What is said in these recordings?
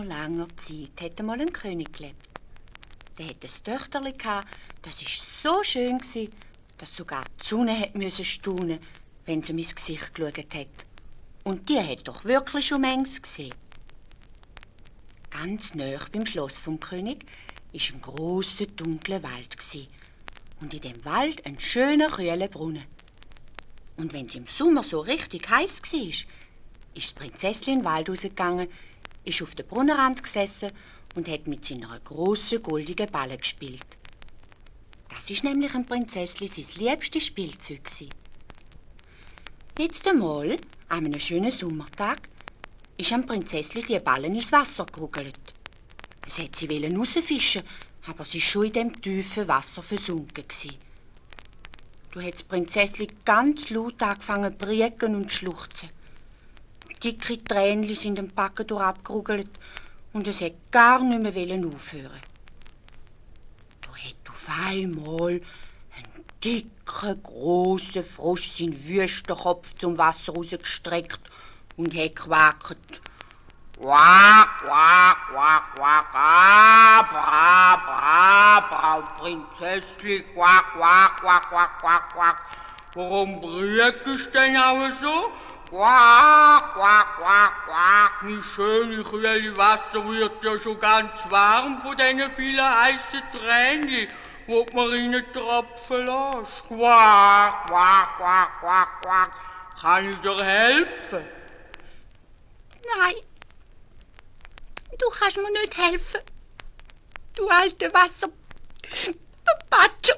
Langer Zeit hat einmal ein König gelebt. Der hatte ein Töchterli, das war so schön, dass sogar die Sonne staunen, wenn sie in mein Gesicht geschaut hat. Und die hat doch wirklich schon manches gesehen. Ganz nahe beim Schloss vom König war ein grosser, dunkler Wald. Und in dem Wald ein schöner, kühler Brunnen. Und wenn es im Sommer so richtig heiß war, ist das Prinzesschen in den Wald rausgegangen, ist auf den Brunnenrand gesessen und hat mit seiner grossen, goldigen Balle gespielt. Das ist nämlich ein Prinzesschen sein liebstes Spielzeug. Jetzt einmal, an einem schönen Sommertag, ist am Prinzesschen die Ballen ins Wasser gerugelt. Es wollte sie rausfischen, aber sie war schon in dem tiefen Wasser versunken. Da hat das Prinzesschen ganz laut angefangen zu brieken und zu schluchzen. Dicke Tränchen sind dem Backen abgerugelt und es hat gar nicht mehr aufhören. Da hat auf einmal ein dicker, grosser Frosch seinen wüsten Kopf zum Wasser rausgestreckt und hat gequakt. Quack, quack, quack, quack, bra, bra, bra, Prinzesschen, quack, quack, quack, quack, quack, quack. Warum briekst du denn auch so? Quack, quack, quack, quack, mein schönes, kühles Wasser wird ja schon ganz warm von diesen vielen heißen Tränen, die du mir reintropfen lässt. Quack, quack, quack, quack, quack. Kann ich dir helfen? Nein, du kannst mir nicht helfen, du alte Wasserpapatscher.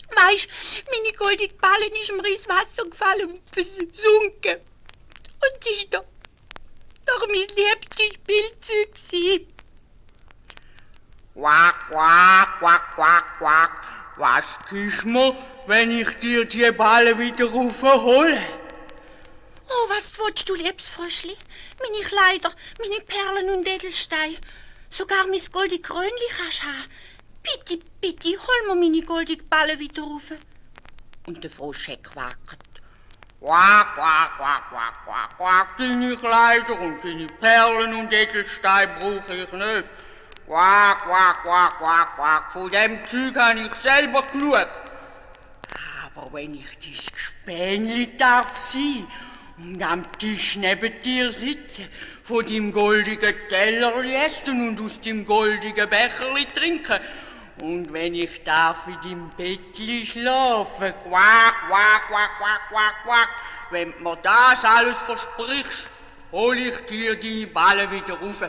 Weisst, meine goldige Balle ist im Reiswasser gefallen und versunken. Und sie ist doch mein liebstes Spielzeug gewesen. Quack, quack, quack, quack, quack. Was gibst du mir, wenn ich dir die Balle wieder raufhole? Oh, was willst du, liebes Fröschli? Meine Kleider, meine Perlen und Edelsteine. Sogar mein goldiges Krönchen kannst du haben. Bitte, bitte, hol mir meine goldige Balle wieder rauf. Und der Frosch hat gewackelt. Quack, quack, quack, quack, quack, quack. Deine Kleider und deine Perlen und Edelsteine brauche ich nicht. Quack, quack, quack, quack, quack. Von dem Zeug habe ich selber genug. Aber wenn ich dein Gespänli darf sein und am Tisch neben dir sitzen, von deinem goldigen Tellerli essen und aus deinem goldigen Becherli trinken, und wenn ich darf in deinem Bettli schlafen, quack, quack, quack, quack, quack, quack, wenn du mir das alles versprichst, hol ich dir deine Balle wieder rauf.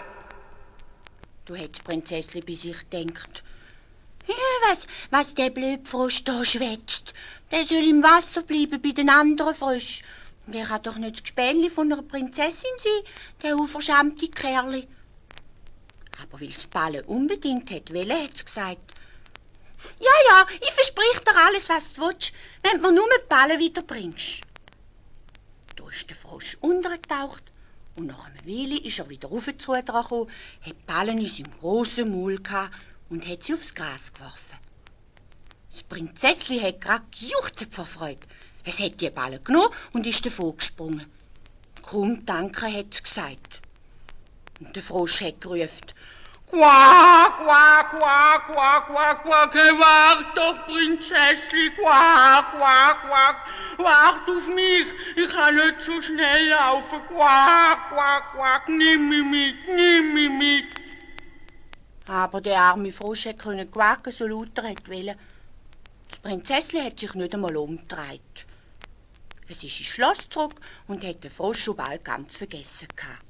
Du hättest Prinzesschen bei sich gedacht. Ja, was der blöde Frosch da schwätzt, der soll im Wasser bleiben bei den anderen Fröschen. Der kann doch nicht das Gespänli von einer Prinzessin sein, der unverschämte Kerli. Aber weil die Balle unbedingt wollte, hat sie gesagt: Ja, ich versprich dir alles, was du willst, wenn du mir nur die Balle wiederbringst. Da ist der Frosch untergetaucht und nach einer Weile ist er wieder raufgekommen, hat die Ballen in seinem grossen Maul gehabt und hat sie aufs Gras geworfen. Das Prinzesschen hat gerade gejuchzt vor Freude. Es hat die Balle genommen und ist davon gesprungen. Kaum danke, hat es gesagt. Und der Frosch hat gerufen: Quack, quack, quack, quack, quack, quack, hey, wart doch, Prinzesschen, quack, quack, quack, wart auf mich, ich kann nicht so schnell laufen, quack, quack, quack, nimm mich mit, nimm mich mit. Aber der arme Frosch konnte quaken, so laut er wollte. Das Prinzesschen hat sich nicht einmal umgedreht. Es ist ins Schloss zurück und hat den Frosch schon bald ganz vergessen gehabt.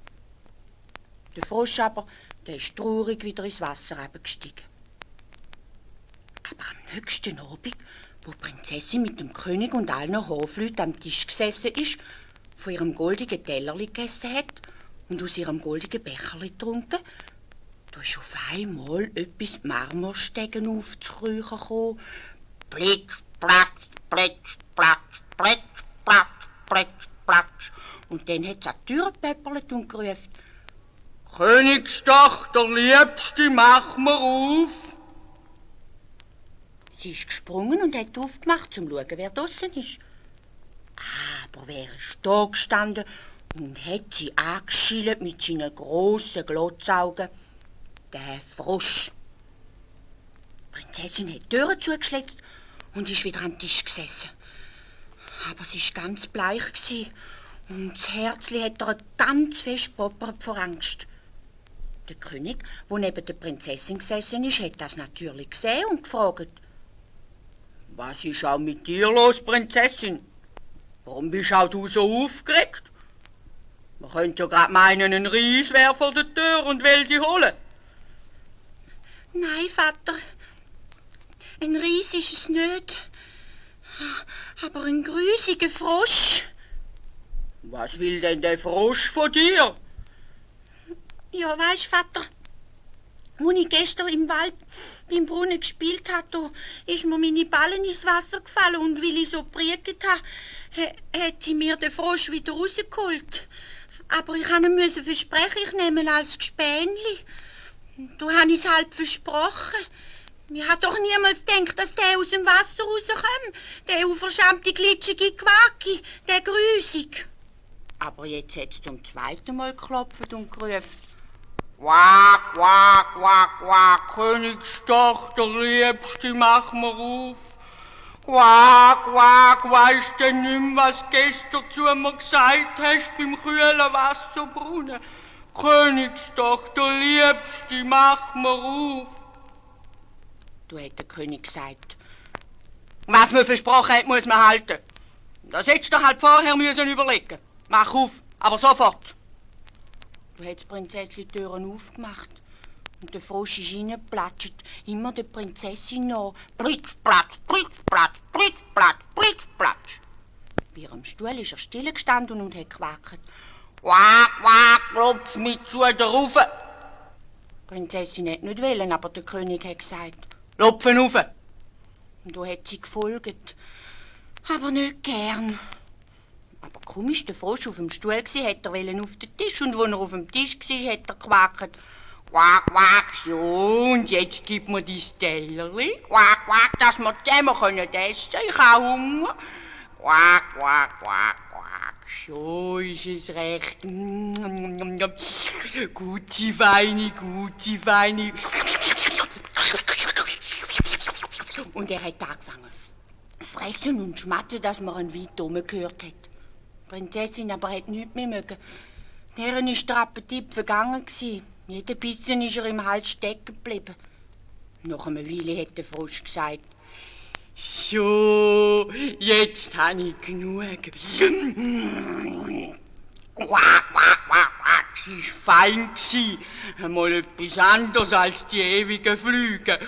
Der Frosch aber, der ist traurig wieder ins Wasser abgestiegen. Aber am nächsten Abend, wo die Prinzessin mit dem König und allen Hofleuten am Tisch gesessen ist, von ihrem goldigen Tellerli gegessen hat und aus ihrem goldigen Becherli getrunken, da ist auf einmal etwas Marmorstegen aufzukriechen gekommen. Plitsch, platsch, plitsch, platsch, plitsch, platsch, dann hat sie an die Tür gepöppelt und gerufen: Königstochter, Liebste, mach mir auf! Sie ist gesprungen und hat aufgemacht, um zu schauen, wer draussen ist. Aber wer ist da gestanden und hat sie angeschielt mit seinen grossen Glotzaugen? Der Frosch. Die Prinzessin hat die Türe zugeschlagen und ist wieder an den Tisch gesessen. Aber sie war ganz bleich und das Herzli hat ihr ganz fest poppert vor Angst. Der König, der neben der Prinzessin gesessen ist, hat das natürlich gesehen und gefragt: Was ist auch mit dir los, Prinzessin? Warum bist auch du so aufgeregt? Man könnte ja gerade meinen, ein Ries wäre vor der Tür und will dich holen. Nein, Vater, ein Ries ist es nicht, aber ein grusiger Frosch. Was will denn der Frosch von dir? Ja, weisst, Vater, als ich gestern im Wald beim Brunnen gespielt habe, da ist mir meine Ballen ins Wasser gefallen und weil ich so gepriegt habe, hat sie mir den Frosch wieder rausgeholt. Aber ich musste ihm versprechen, ich nehme ihn als Gespänli. Da habe ich es halb versprochen. Ich habe doch niemals gedacht, dass der aus dem Wasser rauskommt. Der unverschämte, glitschige Quacki, der grusig. Aber jetzt hat es zum zweiten Mal geklopft und gerufen: Quack, quack, quack, quack, Königstochter, Liebste, mach mir auf. Quack, quack, weisst denn nicht mehr, was gestern zu mir gesagt hast beim kühlen Wasserbrunnen? Königstochter, Liebste, mach mir auf. Da hat der König gesagt: Was man versprochen hat, muss man halten. Das hättest du halt vorher müssen überlegen. Mach auf, aber sofort. Da hat die Prinzessin die Türen aufgemacht und der Frosch ist reingeplatscht, immer der Prinzessin nach. Plitsch, platsch, plitsch, platsch, plitsch, platsch, plitsch, platsch. Bei ihrem Stuhl ist er still gestanden und hat gewackelt. Quack, quack, klopf mich zu der Rufe. Die Prinzessin hat nicht wollen, aber der König hat gesagt: Klopfen rauf. Und da hat sie gefolgt, aber nicht gern. Aber kaum war der Frosch auf dem Stuhl, hat er auf den Tisch, und als er auf dem Tisch war, hat er gewackelt. Quack, quack, so, und jetzt gib mir dein Tellerli. Quack, quack, dass wir zusammen essen können. Ich habe Hunger. Quack, quack, quack, quack, so ist es recht. Gute Feine, gute Feine. Und er hat angefangen zu fressen und schmatzen, dass man ihn weit oben gehört hat. Die Prinzessin aber hat nichts mehr mögen. Deren war der Appetit vergangen. Jeder Bissen ist ihr im Hals stecken geblieben. Nach einer Weile hat der Frosch gesagt: So, jetzt habe ich genug. Quack, quack, quack, quack, sie war fein. Mal etwas anderes als die ewigen Flüge.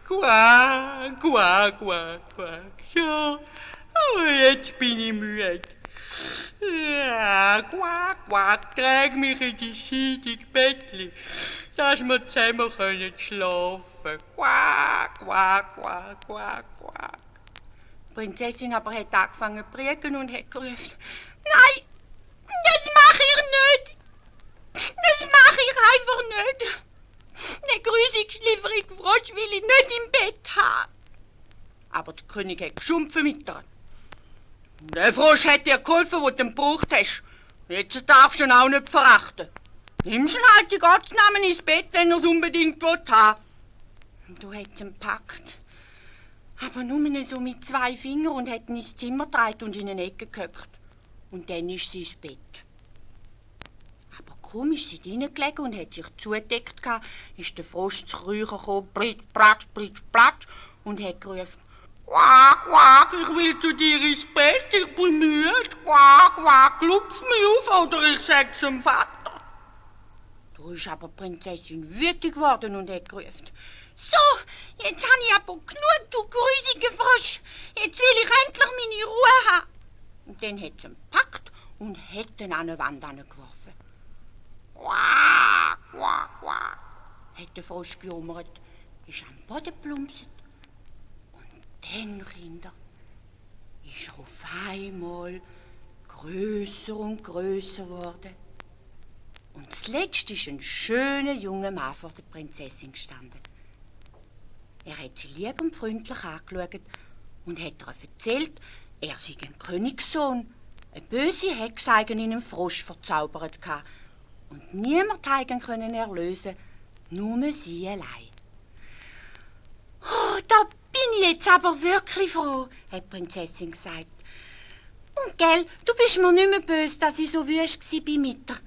Quack, quack, quack, quack. Ja, aber jetzt bin ich müde. Ja, quack, quack, trag mich in die seidige Bettli, dass wir zusammen schlafen können. Quack, quack, quack, quack, quack. Die Prinzessin aber hat angefangen zu priegen und hat gerufen: Nein, das mache ich nicht. Das mache ich einfach nicht. Den grusig schlifferigen Frosch will ich nicht im Bett haben. Aber der König hat geschumpfen mit ihr. Der Frosch hat dir geholfen, wo du ihn gebraucht hast. Jetzt darfst du ihn auch nicht verachten. Nimmst ihn halt die Gottesnamen ins Bett, wenn er es unbedingt haben will. Und da hat sie ihn gepackt. Aber nur so mit 2 Fingern und hat ihn ins Zimmer getragen und in eine Ecke gehockt. Und dann ist sie ins Bett. Aber kaum ist sie reingelegen und hat sich zugedeckt, ist der Frosch zu Krüchen gekommen, plitsch, platsch, und hat gerufen: Quack, quack, ich will zu dir ins Bett, ich bin müde. Quack, quack, klopf mich auf oder ich sag's dem Vater. Da ist aber die Prinzessin wütend geworden und hat gerufen: So, jetzt habe ich aber genug, du grusiger Frosch. Jetzt will ich endlich meine Ruhe haben. Und dann hat sie ihn gepackt und hat ihn an eine Wand geworfen. Quack, quack, quack, hat der Frosch gejummert, ist am Boden plumpset. Und dann, Kinder, ist er auf einmal grösser und grösser geworden. Und zuletzt ist ein schöner junger Mann vor der Prinzessin gestanden. Er hat sie lieb und freundlich angeschaut und hat ihr erzählt, er sei ein Königssohn. Eine böse Hexe habe ihn in einen Frosch verzaubert und niemand konnte ihn erlösen, nur sie allein. «Oh, da bin ich jetzt aber wirklich froh», hat die Prinzessin gesagt. «Und gell, du bist mir nicht mehr böse, dass ich so wüst war mit dir.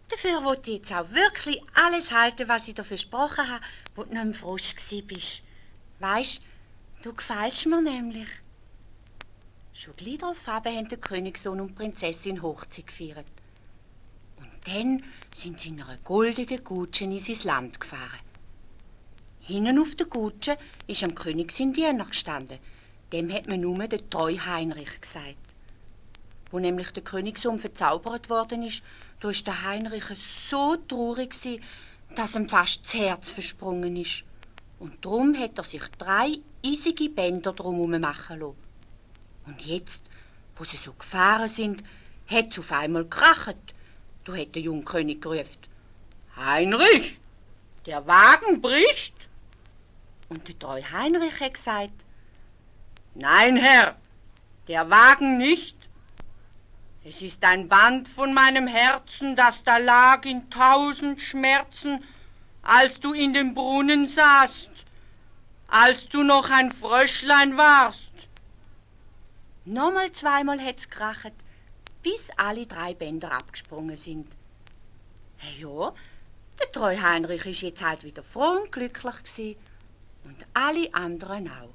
Dafür wollte ich jetzt auch wirklich alles halten, was ich dir versprochen habe, wo du noch im Frosch bist. Weisst, du gefällst mir nämlich.» Schon gleich darauf haben der Königssohn und die Prinzessin Hochzeit gefeiert. Und dann sind sie in einer goldenen Kutsche in sein Land gefahren. Hinten auf der Kutsche ist am König sein Diener gestanden. Dem hat man nur den Treu Heinrich gesagt. Wo nämlich der Königssohn verzaubert worden ist, da war der Heinrich so traurig, dass ihm fast das Herz versprungen ist. Und darum hat er sich 3 eisige Bänder drumherum machen lassen. Und jetzt, wo sie so gefahren sind, hat es auf einmal gekracht. Da hat der junge König gerufen: «Heinrich, der Wagen bricht!» Und der treue Heinrich hat gesagt: «Nein, Herr, der Wagen nicht. Es ist ein Band von meinem Herzen, das da lag in 1000 Schmerzen, als du in dem Brunnen saßt, als du noch ein Fröschlein warst.» Nochmal 2-mal hat's gekracht, bis alle 3 Bänder abgesprungen sind. Ja, der treue Heinrich ist jetzt halt wieder froh und glücklich gewesen und alle anderen auch.